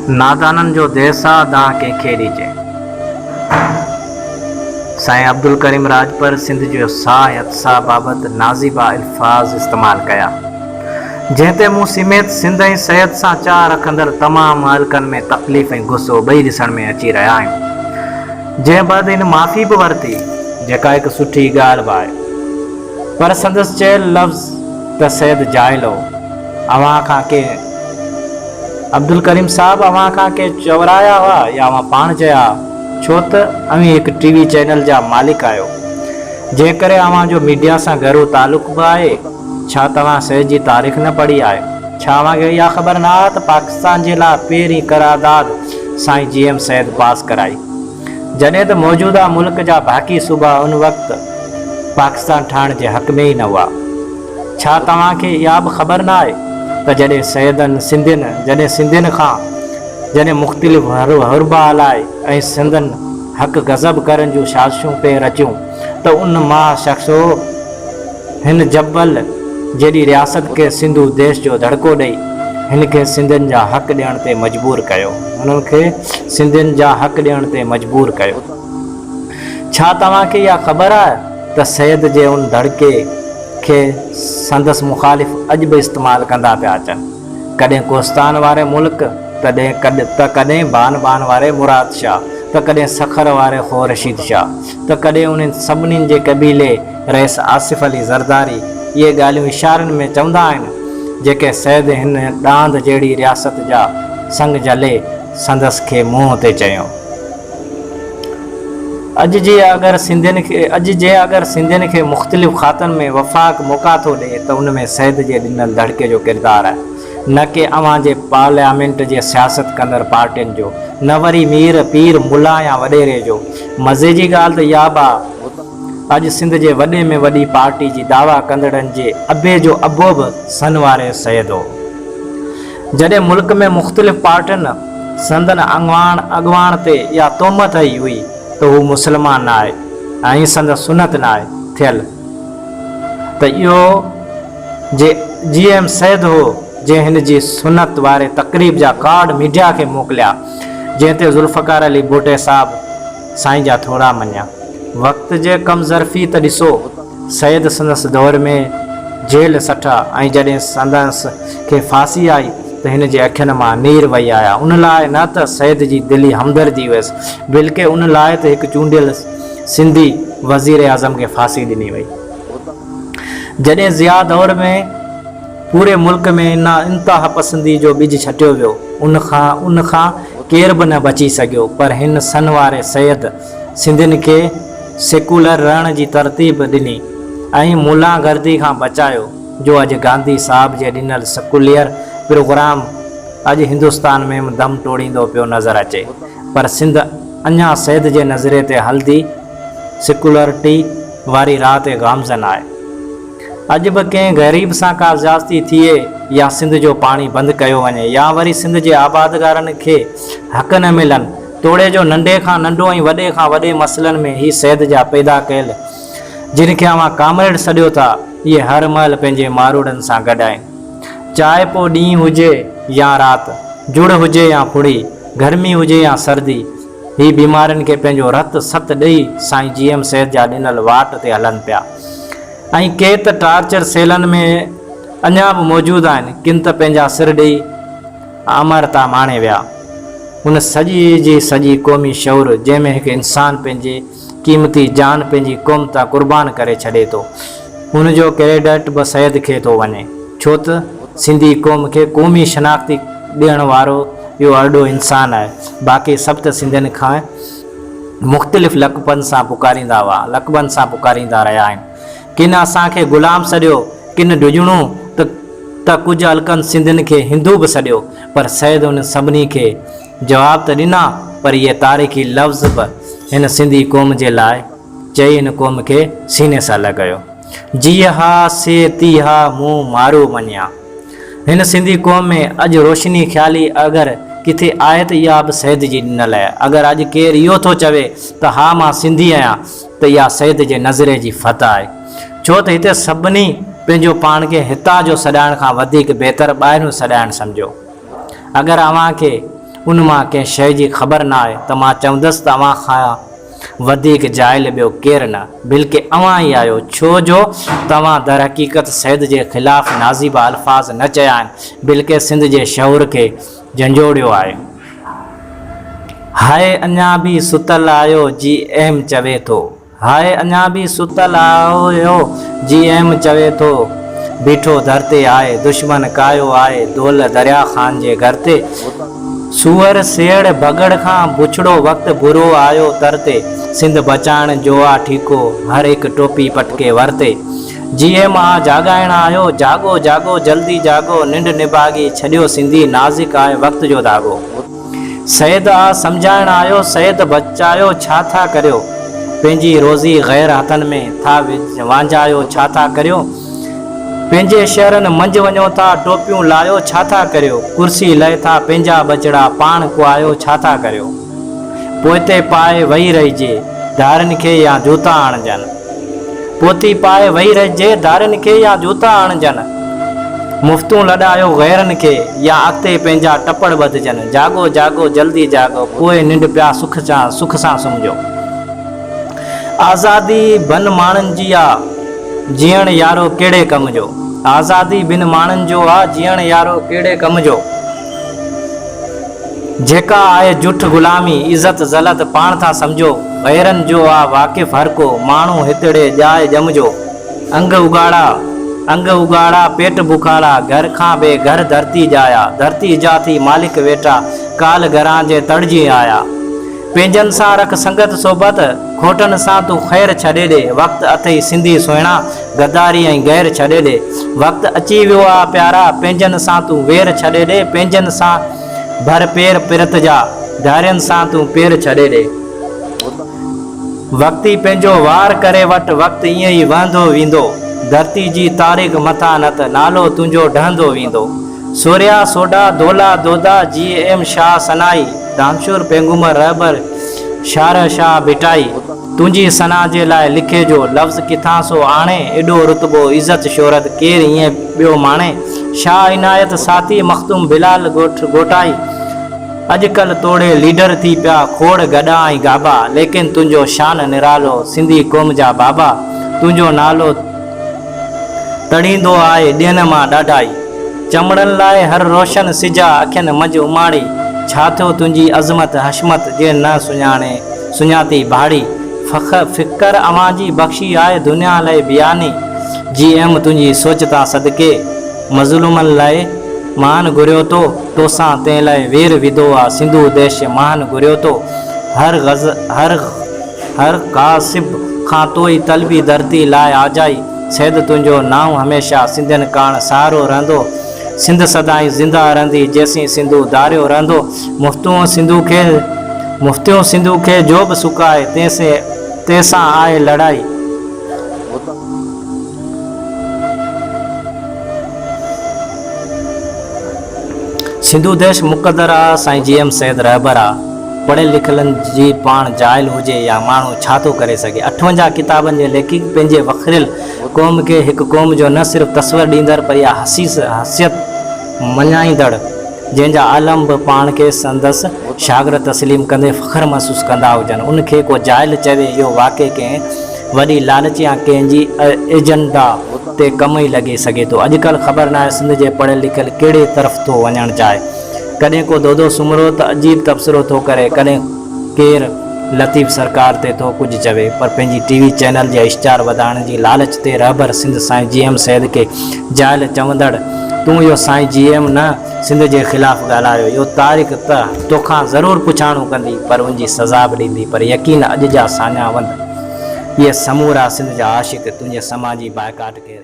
نادانن جو ديس آ دانهن ڪنهن کي ڏجي. سائين عبدالڪريم راڄپر سنڌ جو ساهه ۽ اتساهه بابت نازيبا الفاظ استعمال ڪيا. جنهن تي مون سميت سنڌ ۽ سيد سان چاهه رکندڙ تمام حلقن ۾ تڪليف ۽ غصو ٻئي ڏسڻ ۾ اچي رهيا آهن. جنهن بعد هن معافي به ورتي، جيڪا هڪ سٺي ڳالهه به آهي. پر سندس چيل لفظ ته سيد جاهل هو. اوهان کان ڪنهن عبدالڪريم صاحب اوهان کان ڪنهن چورايا هئا يا اوهان پاڻ چيا ها؟ ڇو ته اوهين هڪ ٽي وي چينل جا مالڪ آهيو. جنهن ڪري اوهان جو ميڊيا سان گهرو تعلق به آهي. ڇا توهان سيد جي تاريخ نه پڙهي آهي؟ ڇا اوهان کي اها خبر نه آهي ته پاڪستان جي لاء پهرين قرارداد سائين جي ايم سيد پاس ڪرائي؟ جڏهن ته موجوده ملڪ جا باقي صوبا ان وقت پاڪستان ٺاهڻ جي حق ۾ ئي نه هئا. ڇا توهان کي اها به خبر نه آهي ته جڏهن سيدن سنڌين جڏهن سنڌين کان جڏهن مختلف حربا هلائي ۽ سندن حق غضب ڪرڻ جون سازشون پئي رچيون ته ان مها شخص هن جبل جيڏي رياست کي سنڌو ديش جو دڙڪو ڏئي هن کي سنڌين جا حق ڏيڻ تي مجبور ڪيو. هنن کي سنڌين جا حق ڏيڻ تي مجبور ڪيو. ڇا توهان کي اها خبر آهي ته سيد جي ان دڙڪي کي سندس مخالف اڄ به استعمال ڪندا پيا اچن. ڪڏهن ڪوهستان واري ملڪ تڏهن ڪڏ ته ڪڏهن بان بان واري مراد شاهه ته ڪڏهن سکر واري خو رشيد شاهه ته ڪڏهن انهن سڀني جي قبيلي رئيس آصف علي زرداري اهي ڳالهيون اشارن ۾ چوندا آهن، جيڪي سيد هن ڏاند جهڙي رياست جا سڱ جهلي سندس کي منهن تي چيو. اڄ جي اگر سنڌين کي اڄ جي اگر سنڌين کي مختلف کاتن ۾ وفاق موقعا ٿو ڏئي ته ان ۾ سيد جي ڏنل ڌڙڪي جو ڪردار آهي نه ڪي اوهان جي پارليامينٽ جي سياست ڪندڙ پارٽين جو نه وري مير، پير، ملا يا وڏيري جو. مزي جي ڳالهه ته اها به آ. اڄ سنڌ جي وڏي ۾ وڏي پارٽي جي دعويٰ ڪندڙن جي ابي جو ابو به سن واري سيد هو. جڏهن ملڪ ۾ مختلف پارٽين سندن اڳواڻ اڳواڻ تي اها تهمت هنئي هئي ته هو مسلمان نه آهي ۽ سندس سنت نه آهي ٿيل ته اهو جي جي ايم سيد هو جنهن هن جي سنت واري تقريب جا ڪارڊ ميڊيا کي موڪليا جنهن تي ذوالفقار علي ڀٽي صاحب سائين جا ٿورا مڃيا. وقت جي ڪم ظرفي ته ڏسو، سيد سندس دور ۾ جيل سٺا ۽ جڏهن سندس کي ڦاسي آئي ته هن جي اکين مان نير وهي آيا. ان لاء نه ته سيد جي دلي همدردي هيس، بلڪه ان لاء ته هڪ چونڊيل سنڌي وزيراعظم کي ڦاسي ڏني وئي. جڏهن ضياء دور ۾. پوري ملڪ ۾ انا انتهاپسندي جو ٻج ڇٽيو ويو، ان کان ان کان ڪير به نه بچي سگهيو، پر هن سن واري سيد سنڌين کي سيڪولر رهڻ جي ترتيب ڏني ۽ ملان گردي کان بچايو، جو اڄ گانڌي صاحب جي ڏنل سڪولير پروگرام اڄ هندستان ۾ به دم ٽوڙيندو پيو نظر اچي، پر سنڌ اڃا سيد جي نظريي تي هلندي سيڪولرٽي واري راهه تي گامزن آهي. اڄ به ڪنهن غريب سان ڪا زيادتي ٿئي يا سنڌ جو پاڻي بند ڪيو وڃي يا وري سنڌ جي آبادگارن کي حق نه ملن توڙي جو ننڍي کان ننڍو ۽ وڏي کان وڏي مسئلن ۾ هي سيد جا پيدا ڪيل جن کي اوهان ڪامريڊ سڏيو ٿا اهي هر مهل پنهنجي ماروئڙن سان گڏ آهن چاهي پوء ڏينهن هجي يا رات جڙ هجي يا ڦڙي گرمي هجي يا سردي هي بيمارين کي پنهنجو رت ست ڏئي سائين جي ايم سيد جا ڏنل واٽ تي هلن پيا. ۽ ڪي ته ٽارچر سيلن ۾ اڃا به موجود آهن، ڪن ته پنهنجا سر ڏئي امرتا ماڻي ويا. ان سڄي جي سڄي قومي شعور جنهن ۾ هڪ انسان پنهنجي قيمتي جان پنهنجي قوم تان قربان ڪري ڇڏي ٿو، ان جو ڪريڊٽ به سيد کي ٿو وڃي، ڇو ته سنڌي قوم کي قومي شناختي ڏيڻ وارو اهو ارڏو انسان آهي، باقي سڀ ته سنڌين کان. مختلف لقبن سان پڪاريندا هئا، لقبن سان پڪاريندا رهيا آهن. ڪن اسان کي غلام سڏيو، ڪن ڊڄڻو ته ته ڪجهه حلقن سنڌين کي هندو به سڏيو، پر سيد انهن سڀني کي جواب ته ڏنا، پر اهي تاريخي لفظ به هن سنڌي قوم جي لاء چئي هن قوم کي سيني سان لڳايو. جيها سي تيها مون مارو مڃيا. هن سنڌي قوم ۾ اڄ روشني خيالي اگر ڪٿي آهي ته اها به سيد جي ڏنل آهي. اگر اڄ ڪير اهو ٿو چوي ته ها مان سنڌي آهيان ته اها سيد جي نظرئي جي فتح آهي. ڇو ته هتي سڀني پنهنجو پاڻ کي هتان جو سڏائڻ کان وڌيڪ بهتر ٻاهريون سڏائڻ سمجهيو. اگر اوهان کي ان مان ڪنهن شيء جي خبر نه آهي ته مان چوندس ته اوهان کان وڌيڪ جاهل ٻيو ڪير نه بلڪه اوهان ئي آهيو ڇو جو توهان درحقيقت سيد جي خلاف نازيبا الفاظ نه چيا آهن بلڪه سنڌ جي شعور کي جهنجهوڙيو آهي. هاء اڃا به ستل آهيو جي ايم چوي ٿو. هاء اڃا به ستل آهيو جي ايم چوي ٿو. بيٺو در تي آهي دشمن ڪاهيو آهي دولهه دريا خان جي گهر تي. سوئر سيڙ ڀڳڙ کان بڇڙو وقت برو آيو تر تي. سنڌ بچائڻ جو آ ٺيڪو هر هڪ ٽوپي پٽڪي ور تي. جي ايم آ جاڳائڻ آيو، جاڳو جاڳو جلدي جاڳو، ننڊ نڀاڳي ڇڏيو سنڌي نازڪ آهي وقت جو ڌاڳو. سيد آ سمجهائڻ آيو، سيد بچايو ڇا ٿا ڪريو، پنهنجي روزي غير هٿن ۾ ٿا وانجهايو ڇا ٿا ڪريو، پنهنجي شهرن منجهه وڃو ٿا ٽوپيون لاهيو ڇا ٿا ڪريو، ڪرسي لئه ٿا پنهنجا ٻچڙا پاڻ ڪهايو ڇا ٿا ڪريو. پوئتي پائي ويهي رهجي، ڌارين کي يا جوتا آڻجن. پوتي پائي ويهي رهجي، ڌارين کي يا جوتا آڻجن. مفتون لڏايو غيرن کي، يا اڳتي پنهنجا ٽپڙ ٻڌجن. جاڳو جاڳو جلدي جاڳو، پوء ننڊ پيا سک سان سمهجو. آزادي بن ماڻهن جي آ، جيئڻ يارو ڪهڙي ڪم جو. آزادي بن ماڻهن جو آ، جيئڻ يارو ڪهڙي ڪم جو. جيڪا آهي جٺ غلامي، عزت ذلت پاڻ ٿا سمجهو، غيرن جو آ واقف هر ڪو، ماڻهو هتڙي ڄائي ڄم جو. انگ اگهاڙا، انگ اگهاڙا، پيٽ بکاڙا، گهر کان بي گهر ڌرتي ڄايا، ڌرتي جا ٿي مالڪ ويٺا، ڪالهه گهران جي تڙجي آيا. پنهنجن سان رک سنگت صحبت، کوٽن سان تون خير ڇڏي ڏي، وقت اٿئي سنڌي سهڻا، غداري ۽ غير ڇڏي ڏي. وقت اچي ويو آ پيارا، پنهنجن سان تون وير ڇڏي ڏي، پنهنجن سان ڀر پير پرت جا، ڌارين سان تون پير ڇڏي ڏي. وقت ئي پنهنجو وار ڪري وٺ، وقت ائين ئي وهندو ويندو. ڌرتي جي تاريخ مٿان نت، نالو تنهنجو ڊهندو ويندو. سورهيا سوڍا دولا دودا جي ايم شاهه ثنائي دانشور پيغمبر رهبر شارح شاهه ڀٽائي تنهنجي ثنا جي لاء لکي جو لفظ ڪٿان سو آڻي ايڏو رتبو عزت شهرت ڪير ائين ٻيو ماڻي شاهه عنايت ساٿي مخدوم بلال ڳوٺ ڳوٺائي اڄڪلهه توڙي ليڊر ٿي پيا کوڙ گڏا ۽ گابا ليڪن تنهنجو شان نرالو سنڌي قوم جا بابا تنهنجو نالو تڙيندو آهي ڏينهن مان ڏاڍائي. چمڙن لاء هر روشن سج آ اکين منجهه اماڙي. ڇا ٿيو تنهنجي عظمت حشمت جي نه سڃاڻي سڃاتي ڀاڙي. فڪر اوهان جي بخشي آهي دنيا لئه بياني. جي ايم تنهنجي سوچ تان صدقي مظلومن لئه مان گهريو تو توسان تنهن لئه وير وڌو آ سنڌو ديش مان گهريو تو هر غز هر هر غاصب کان تو ئي طلبي ڌرتي لاء آجائي، سيد تنهنجو نانء هميشه سنڌين ڪاڻ سهارو رهندو، سنڌ سدائين زنده رهندي جيسين سنڌو ڌاريو رهندو، مفتون سنڌو کي مفتيون سنڌو کي جو به سڪائي تنهن تنهن سان آهي لڙائي. سنڌو ديش مقدر آ، سائين جي ايم سيد رهبر آ. پڙهيل لکيلن جي پاڻ جاهل هجي يا ماڻهو ڇا ٿو ڪري سگهي. 58 ڪتابن جي ليکڪ پنهنجي وکريل قوم کي هڪ قوم جو نه صرف تصور ڏيندڙ پر اها حسيت مڃائيندڙ جنهن جا عالم به پاڻ کي سندس شاگرد تسليم ڪندي فخر محسوس ڪندا هجن ان کي ڪو جاهل چوي اهو واقعي ڪنهن وڏي لالچ يا ڪنهن جي ايجنڊا تي ڪم ئي لڳي سگهي ٿو. اڄڪلهه خبر ناهي سنڌ جي پڙهيل لکيل ڪهڙي طرف ٿو وڃڻ چاهي. ڪڏهن ڪو دودو سومرو ته عجيب تبصرو ٿو ڪري، ڪڏهن ڪير لطيف سرڪار تي ٿو ڪجهه چوي، پر پنهنجي ٽي وي چينل جي اشتهار وڌائڻ جي لالچ تي رهبر سنڌ سائين جي ايم سيد کي جاهل چوندڙ تون اهو سائين جي ايم نه سنڌ جي خلاف ڳالهايو اهو تاريخ ته توکان ضرور پڇاڻو ڪندي پر ان جي سزا به ڏيندي پر يقين اڄ جا ساڃاهه وند اهي سمورا سنڌ جا عاشق تنهنجي سماجي بائيڪاٽ کي.